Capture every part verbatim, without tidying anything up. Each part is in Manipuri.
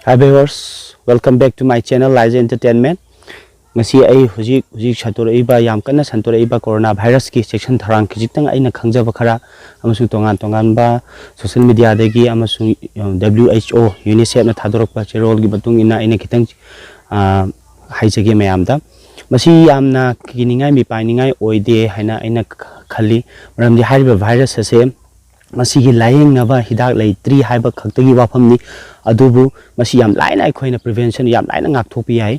Hi viewers, welcome back to my channel Laija Entertainment. ꯉꯁꯤ ꯑꯩ ꯍꯧꯖꯤꯛ ꯍꯧꯖꯤꯛ ꯁꯟꯗꯣꯔꯛꯏꯕ, ꯌꯥꯝ ꯀꯟꯅ ꯁꯟꯗꯣꯔꯛꯏꯕ corona virusꯀꯤ ꯆꯦꯛꯁꯤꯟ ꯊꯧꯔꯥꯡ ꯈꯖꯤꯛꯇꯪ ꯑꯩꯅ ꯈꯪꯖꯕ ꯈꯔ ꯑꯃꯁꯨꯡ ꯇꯣꯉꯥꯟ ꯇꯣꯉꯥꯟꯕ social mediaꯗꯒꯤ ꯑꯃꯁꯨꯡ W H O, UNICEFꯅ ꯊꯥꯗꯣꯔꯛꯄ ꯆꯦꯔꯣꯜꯒꯤ ꯃꯇꯨꯡ ꯏꯟꯅ ꯑꯩꯅ ꯈꯤꯇꯪ, ꯑ, ꯍꯥꯏꯖꯒꯦ ꯃꯌꯥꯝꯗ꯫ ꯃꯁꯤ ꯌꯥꯝꯅ ꯀꯤꯅꯤꯡꯉꯥꯏ ꯃꯤꯄꯥꯏꯅꯤꯡꯉꯥꯏ ꯑꯣꯏꯗꯦ ꯍꯥꯏꯅ ꯑꯩꯅ ꯈꯜꯂꯤ꯫ ꯃꯔꯝꯗꯤ ꯍꯥꯏꯔꯤꯕ virus ꯑꯁꯦ ꯃꯁꯤꯒꯤ ꯂꯥꯌꯦꯡꯅꯕ ꯍꯤꯗꯥꯛ ꯂꯩꯇ꯭ꯔꯤ ꯍꯥꯏꯕ ꯈꯛꯇꯒꯤ ꯋꯥꯐꯝꯅꯤ꯫ ꯑꯗꯨꯕꯨ ꯃꯁꯤ ꯌꯥꯝ ꯂꯥꯏꯅ ꯑꯩꯈꯣꯏꯅ prevention ꯌꯥꯝ ꯂꯥꯏꯅ ꯉꯥꯛꯊꯣꯛꯄ ꯌꯥꯏ꯫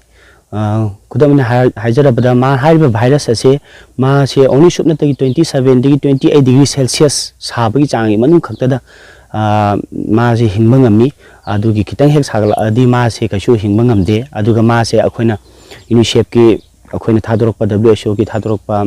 ꯑ, ꯈꯨꯗꯝ ꯑꯣꯏꯅ ꯍꯥꯏ-, ꯍꯥꯏꯖꯔꯕꯗ, ꯃꯥ ꯍꯥꯏꯔꯤꯕ virus ꯑꯁꯦ ꯃꯥꯁꯦ only ꯁꯨꯞꯅꯇꯒꯤ twenty seven ꯗꯒꯤ twenty eight degree Celsius ꯁꯥꯕꯒꯤ ꯆꯥꯡꯒꯤ ꯃꯅꯨꯡ ꯈꯛꯇꯗ, ꯑ, ꯃꯥꯁꯦ ꯍꯤꯡꯕ ꯉꯝꯃꯤ꯫ ꯑꯗꯨꯒꯤ ꯈꯤꯇꯪ ꯍꯦꯛ ꯁꯥꯒꯠꯂꯛꯑꯗꯤ ꯃꯥꯁꯦ ꯀꯩꯁꯨ ꯍꯤꯡꯕ ꯉꯝꯗꯦ꯫ ꯑꯗꯨꯒ ꯃꯥꯁꯦ ꯑꯩꯈꯣꯏꯅ UNICEFꯀꯤ ꯑꯩꯈꯣꯏꯅ ꯊꯥꯗꯣꯔꯛꯄ, W H Oꯒꯤ ꯊꯥꯗꯣꯔꯛꯄ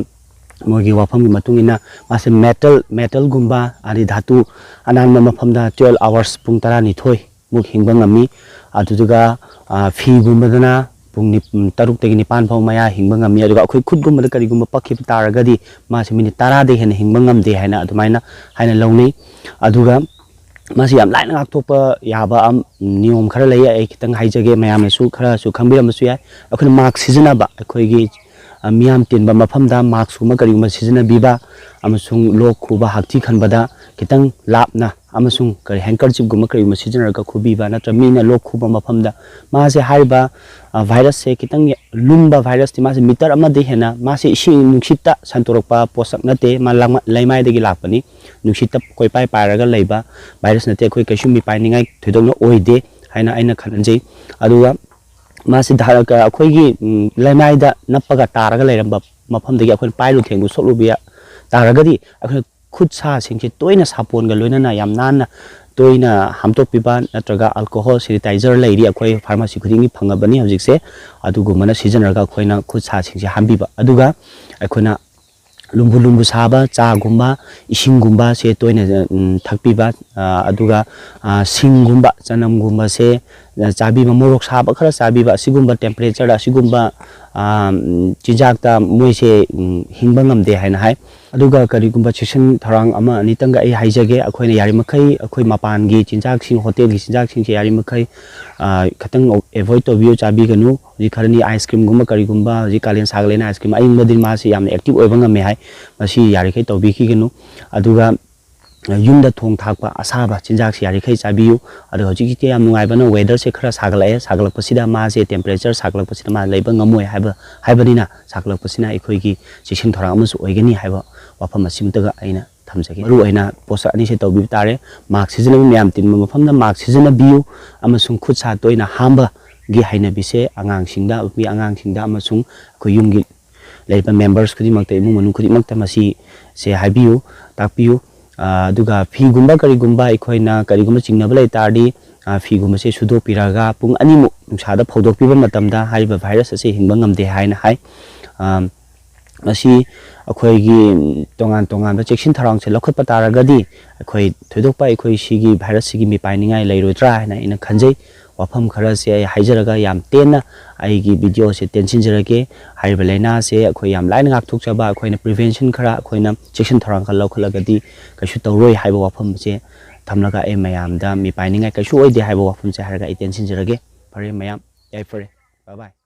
ꯃꯣꯏꯒꯤ ꯋꯥꯐꯝꯒꯤ ꯃꯇꯨꯡ ꯏꯟꯅ ꯃꯥꯁꯦ metal, metalꯒꯨꯝꯕ ꯑꯗꯩ ꯙꯥꯇꯨ ꯑꯅꯥꯟꯕ ꯃꯐꯝꯗ twelve hours, ꯄꯨꯡ ꯇꯔꯥꯅꯤꯊꯣꯏ ꯃꯨꯛ ꯍꯤꯡꯕ ꯉꯝꯃꯤ꯫ ꯑꯗꯨꯗꯨꯒ, ꯑ, ꯐꯤꯒꯨꯝꯕꯗꯅ ꯄꯨꯡ ꯅꯤꯞ-, ꯇꯔꯨꯛꯇꯒꯤ ꯅꯤꯄꯥꯟ ꯐꯥꯎ ꯃꯌꯥ ꯍꯤꯡꯕ ꯉꯝꯃꯤ꯫ ꯑꯗꯨꯒ ꯑꯩꯈꯣꯏ ꯈꯨꯠꯀꯨꯝꯕꯗ ꯀꯔꯤꯒꯨꯝꯕ ꯄꯛꯈꯤꯕ ꯇꯥꯔꯒꯗꯤ ꯃꯥꯁꯦ minute ꯇꯔꯥꯗꯒꯤ ꯍꯦꯟꯅ ꯍꯤꯡꯕ ꯉꯝꯗꯦ ꯍꯥꯏꯅ ꯑꯗꯨꯃꯥꯏꯅ ꯍꯥꯏꯅ ꯂꯧꯅꯩ꯫ ꯑꯗꯨꯒ ꯃꯥꯁꯤ ꯌꯥꯝ ꯂꯥꯏꯅ ꯉꯥꯛꯊꯣꯛꯄ ꯌꯥꯕ ꯑꯝ-, ꯅꯤꯌꯣꯝ ꯈꯔ ꯂꯩ꯫ ꯑꯩ ꯈꯤꯇꯪ ꯍꯥꯏꯖꯒꯦ, ꯃꯌꯥꯝꯅꯁꯨ ꯈꯔꯁꯨ ꯈꯪꯕꯤꯔꯝꯕꯁꯨ ꯌꯥꯏ꯫ ꯑꯩꯈꯣꯏꯅ mask ꯁꯤꯖꯤꯟꯅꯕ, ꯑꯩꯈꯣꯏꯒꯤ, ꯑ, ꯃꯤꯌꯥꯝ ꯇꯤꯟꯕ ꯃꯐꯝꯗ maskꯀꯨꯝꯕ ꯀꯔꯤꯒꯨꯝꯕ ꯁꯤꯖꯤꯟꯅꯕꯤꯕ, ꯑꯃꯁꯨꯡ ꯂꯣꯛ ꯈꯨꯕ, ꯍꯥꯛꯊꯤ ꯈꯟꯕꯗ ꯈꯤꯇꯪ ꯂꯥꯞꯅ ꯑꯃꯁꯨꯡ ꯀꯔꯤ, handkerchiefꯀꯨꯝꯕ ꯀꯔꯤꯒꯨꯝꯕ ꯁꯤꯖꯤꯟꯅꯔꯒ ꯈꯨꯕꯤꯕ, ꯅꯠꯇ꯭ꯔꯒ ꯃꯤꯅ ꯂꯣꯛ ꯈꯨꯕ ꯃꯐꯝꯗ꯫ ꯃꯥꯁꯦ ꯍꯥꯏꯔꯤꯕ, ꯑ, virusꯁꯦ ꯈꯤꯇꯪ ꯂꯨꯝꯕ virusꯇꯤ, ꯃꯥꯁꯦ meter ꯑꯃꯗꯒꯤ ꯍꯦꯟꯅ, ꯃꯥꯁꯦ ꯏꯁꯤꯡ ꯅꯨꯡꯁꯤꯠꯇ ꯁꯟꯗꯣꯔꯛꯄ ꯄꯣꯠꯁꯛ ꯅꯠꯇꯦ, ꯃꯥ ꯂꯪꯃ-, ꯂꯩꯃꯥꯏꯗꯒꯤ ꯂꯥꯛꯄꯅꯤ꯫ ꯅꯨꯡꯁꯤꯠꯇ ꯀꯣꯏꯄꯥꯏ ꯄꯥꯏꯔꯒ ꯂꯩꯕ virus ꯅꯠꯇꯦ꯫ ꯑꯩꯈꯣꯏ ꯀꯩꯁꯨ ꯃꯤꯄꯥꯏꯅꯤꯡꯉꯥꯏ ꯊꯣꯏꯗꯣꯛꯅ ꯑꯣꯏꯗꯦ ꯍꯥꯏꯅ ꯑꯩꯅ ꯈꯟꯖꯩ꯫ ꯑꯗꯨꯒ ꯃꯥꯁꯤ ꯙꯥ-, ꯀ-, ꯑꯩꯈꯣꯏꯒꯤ, ꯎꯝ, ꯂꯩꯃꯥꯏꯗ ꯅꯞꯄꯒ ꯇꯥꯔꯒ ꯂꯩꯔꯝꯕ ꯃꯐꯝꯗꯒꯤ ꯑꯩꯈꯣꯏꯅ ꯄꯥꯏꯔꯨ ꯊꯦꯡꯂꯨ ꯁꯣꯛꯂꯨꯕ ꯌꯥ-, ꯇꯥꯔꯒꯗꯤ, ꯑꯩꯈꯣꯏꯅ ꯈꯨꯠ ꯁꯥꯁꯤꯡꯁꯦ ꯇꯣꯏꯅ ꯁꯥꯄꯣꯟꯒ ꯂꯣꯏꯅꯅ ꯌꯥꯝ ꯅꯥꯟꯅ ꯇꯣꯏꯅ ꯍꯥꯝꯗꯣꯛꯄꯤꯕ, ꯅꯠꯇ꯭ꯔꯒ alcohol sanitizer ꯂꯩꯔꯤ, ꯑꯩꯈꯣꯏ pharmacy ꯈꯨꯗꯤꯡꯒꯤ ꯐꯪꯉꯕꯅꯤ ꯍꯧꯖꯤꯛꯁꯦ, ꯑꯗꯨꯒꯨꯝꯕꯅ ꯁꯤꯖꯤꯟꯅꯔꯒ ꯑꯩꯈꯣꯏꯅ ꯈꯨꯠ ꯁꯥꯁꯤꯡꯁꯦ ꯍꯥꯝꯕꯤꯕ꯫ ꯑꯗꯨꯒ ꯑꯩꯈꯣꯏꯅ ꯂꯨꯝꯕꯨ ꯂꯨꯝꯕꯨ ꯁꯥꯕ ꯆꯥꯒꯨꯝꯕ, ꯏꯁꯤꯡꯒꯨꯝꯕꯁꯦ ꯇꯣꯏꯅ, ꯎꯝ, ꯊꯛꯄꯤꯕ, ꯑ, ꯑꯗꯨꯒ, ꯑ, ꯁꯤꯡꯒꯨꯝꯕ, ꯆꯅꯝꯒꯨꯝꯕꯁꯦ, ꯆꯥꯕꯤꯕ, ꯃꯣꯔꯣꯛ ꯁꯥꯕ ꯈꯔ ꯆꯥꯕꯤꯕ, ꯑꯁꯤꯒꯨꯝꯕ temperatureꯗ ꯑꯁꯤꯒꯨꯝꯕ, ꯑ, ꯆꯤꯟꯖꯥꯛꯇ ꯃꯣꯏꯁꯦ, ꯎꯝ, ꯍꯤꯡꯕ ꯉꯝꯗꯦ ꯍꯥꯏꯅ ꯍꯥꯏ꯫ ꯑꯗꯨꯒ ꯀꯔꯤꯒꯨꯝꯕ ꯆꯦꯛꯁꯤꯟ ꯊꯧꯔꯥꯡ ꯑꯃ ꯑꯅꯤꯇꯪꯒ ꯑꯩ ꯍꯥꯏꯖꯒꯦ꯫ ꯑꯩꯈꯣꯏꯅ ꯌꯥꯔꯤꯃꯈꯩ ꯑꯩꯈꯣꯏ ꯃꯄꯥꯟꯒꯤ ꯆꯤꯟꯖꯥꯛꯁꯤꯡ, ꯍꯣꯇꯦꯜꯒꯤ ꯆꯤꯟꯖꯥꯛꯁꯤꯡꯁꯦ ꯌꯥꯔꯤꯃꯈꯩ, ꯑ, ꯈꯇꯪ avoid ꯇꯧꯕꯤꯌꯨ, ꯆꯥꯕꯤꯒꯅꯨ꯫ ꯍꯧꯖꯤꯛ ꯈꯔꯅꯤ ice creamꯒꯨꯝꯕ ꯀꯔꯤꯒꯨꯝꯕ, ꯍꯧꯖꯤꯛ ꯀꯥꯂꯦꯟ ꯁꯥꯒꯠꯂꯦꯅ ice cream ꯑꯏꯪꯕꯗꯤ ꯃꯥꯁꯤ ꯌꯥꯝꯅ active ꯑꯣꯏꯕ ꯉꯝꯃꯦ ꯍꯥꯏ, ꯃꯁꯤ ꯌꯥꯔꯤꯈꯩ ꯇꯧꯕꯤꯈꯤꯒꯅꯨ꯫ ꯑꯗꯨꯒ ꯌꯨꯝꯗ ꯊꯣꯡ ꯊꯥꯛꯄ ꯑꯁꯥꯕ ꯆꯤꯟꯖꯥꯛꯁꯤ ꯌꯥꯔꯤꯈꯩ ꯆꯥꯕꯤꯌꯨ꯫ ꯑꯗꯨꯒ ꯍꯧꯖꯤꯛꯀꯤ ꯌꯥꯝ ꯅꯨꯡꯉꯥꯏꯕꯅ weatherꯁꯦ ꯈꯔ ꯁꯥꯒꯠꯂꯛꯑꯦ, ꯁꯥꯒꯠꯂꯛꯄꯁꯤꯗ ꯃꯥꯁꯦ temperatureꯁꯦ ꯁꯥꯒꯠꯂꯛꯄꯁꯤꯗ ꯃꯥ ꯂꯩꯕ ꯉꯝꯃꯣꯏ ꯍꯥꯏꯕ, ꯍꯥꯏꯕꯅꯤꯅ ꯁꯥꯒꯠꯂꯛꯄꯁꯤꯅ ꯑꯩꯈꯣꯏꯒꯤ ꯆꯦꯛꯁꯤꯟ ꯊꯧꯔꯥꯡ ꯑꯃꯁꯨ ꯑꯣꯏꯒꯅꯤ ꯍꯥꯏꯕ ꯋꯥꯐꯝ ꯑꯁꯤꯃꯇꯒ ꯑꯩꯅ ꯊꯝꯖꯒꯦ꯫ ꯃꯔꯨꯑꯣꯏꯅ ꯄꯣꯠꯁꯛ ꯑꯅꯤꯁꯦ ꯇꯧꯕꯤꯕ ꯇꯥꯔꯦ꯫ Mask ꯁꯤꯖꯤꯟꯅꯕ, ꯃꯌꯥꯝ ꯇꯤꯟꯕ ꯃꯐꯝꯗ mask ꯁꯤꯖꯤꯟꯅꯕꯤꯌꯨ, ꯑꯃꯁꯨꯡ ꯈꯨꯠ ꯁꯥ ꯇꯣꯏꯅ ꯍꯥꯝꯕꯒꯤ ꯍꯩꯅꯕꯤꯁꯦ ꯑꯉꯥꯡꯁꯤꯡꯗ, ꯅꯨꯄꯤ ꯑꯉꯥꯡꯁꯤꯡꯗ ꯑꯃꯁꯨꯡ ꯑꯩꯈꯣꯏ ꯌꯨꯝꯒꯤ ꯂꯩꯔꯤꯕ members ꯈꯨꯗꯤꯡꯃꯛꯇ, ꯏꯃꯨꯡ ꯃꯅꯨꯡ ꯈꯨꯗꯤꯡꯃꯛꯇ ꯃꯁꯤꯁꯦ ꯍꯥꯏꯕꯤꯌꯨ, ꯇꯥꯛꯄꯤꯌꯨ꯫ ꯑ, ꯑꯗꯨꯒ ꯐꯤꯒꯨꯝꯕ ꯀꯔꯤꯒꯨꯝꯕ ꯑꯩꯈꯣꯏꯅ ꯀꯔꯤꯒꯨꯝꯕ ꯆꯤꯡꯅꯕ ꯂꯩ ꯇꯥꯔꯗꯤ, ꯑ, ꯐꯤꯒꯨꯝꯕꯁꯦ ꯁꯨꯗꯣꯛꯄꯤꯔꯒ ꯄꯨꯡ ꯑꯅꯤꯃꯨꯛ ꯅꯨꯡꯁꯥꯗ ꯐꯧꯗꯣꯛꯄꯤꯕ ꯃꯇꯝꯗ ꯍꯥꯏꯔꯤꯕ virus ꯑꯁꯤ ꯍꯤꯡꯕ ꯉꯝꯗꯦ ꯍꯥꯏꯅ ꯍꯥꯏ꯫ ꯑ, ꯃꯁꯤ ꯑꯩꯈꯣꯏꯒꯤ, ꯎꯝ, ꯇꯣꯉꯥꯟ ꯇꯣꯉꯥꯟꯕ ꯆꯦꯛꯁꯤꯟ ꯊꯧꯔꯥꯡꯁꯦ ꯂꯧꯈꯠꯄ ꯇꯥꯔꯒꯗꯤ ꯑꯩꯈꯣꯏ ꯊꯣꯏꯗꯣꯛꯄ ꯑꯩꯈꯣꯏ ꯁꯤꯒꯤ virus ꯁꯤꯒꯤ ꯃꯤꯄꯥꯏꯅꯤꯡꯉꯥꯏ ꯂꯩꯔꯣꯏꯗ꯭ꯔꯥ ꯍꯥꯏꯅ ꯑꯩꯅ ꯈꯟꯖꯩ꯫ ꯋꯥꯐꯝ ꯈꯔꯁꯦ ꯑꯩ ꯍꯥꯏꯖꯔꯒ ꯌꯥꯝ ꯇꯦꯟꯅ ꯑꯩꯒꯤ videoꯁꯦ ꯇꯦꯟꯁꯤꯟꯖꯔꯒꯦ꯫ ꯍꯥꯏꯔꯤꯕ ꯂꯥꯏꯅꯥꯁꯦ ꯑꯩꯈꯣꯏ ꯌꯥꯝ ꯂꯥꯏꯅ ꯉꯥꯛꯊꯣꯛꯆꯕ, ꯑꯩꯈꯣꯏꯅ prevention ꯈꯔ, ꯑꯩꯈꯣꯏꯅ ꯆꯦꯛꯁꯤꯟ ꯊꯧꯔꯥꯡ ꯈꯔ ꯂꯧꯈꯠꯂꯒꯗꯤ ꯀꯩꯁꯨ ꯇꯧꯔꯣꯏ ꯍꯥꯏꯕ ꯋꯥꯐꯝꯁꯦ ꯊꯝꯂꯒ ꯑꯩ ꯃꯌꯥꯝꯗ ꯃꯤꯄꯥꯏꯅꯤꯡꯉꯥꯏ ꯀꯩꯁꯨ ꯑꯣꯏꯗꯦ ꯍꯥꯏꯕ ꯋꯥꯐꯝꯁꯦ ꯍꯥꯏꯔꯒ ꯑꯩ ꯇꯦꯟꯁꯤꯟꯖꯔꯒꯦ꯫ ꯐꯔꯦ ꯃꯌꯥꯝ, ꯌꯥꯏꯐꯔꯦ꯫ Bye bye꯫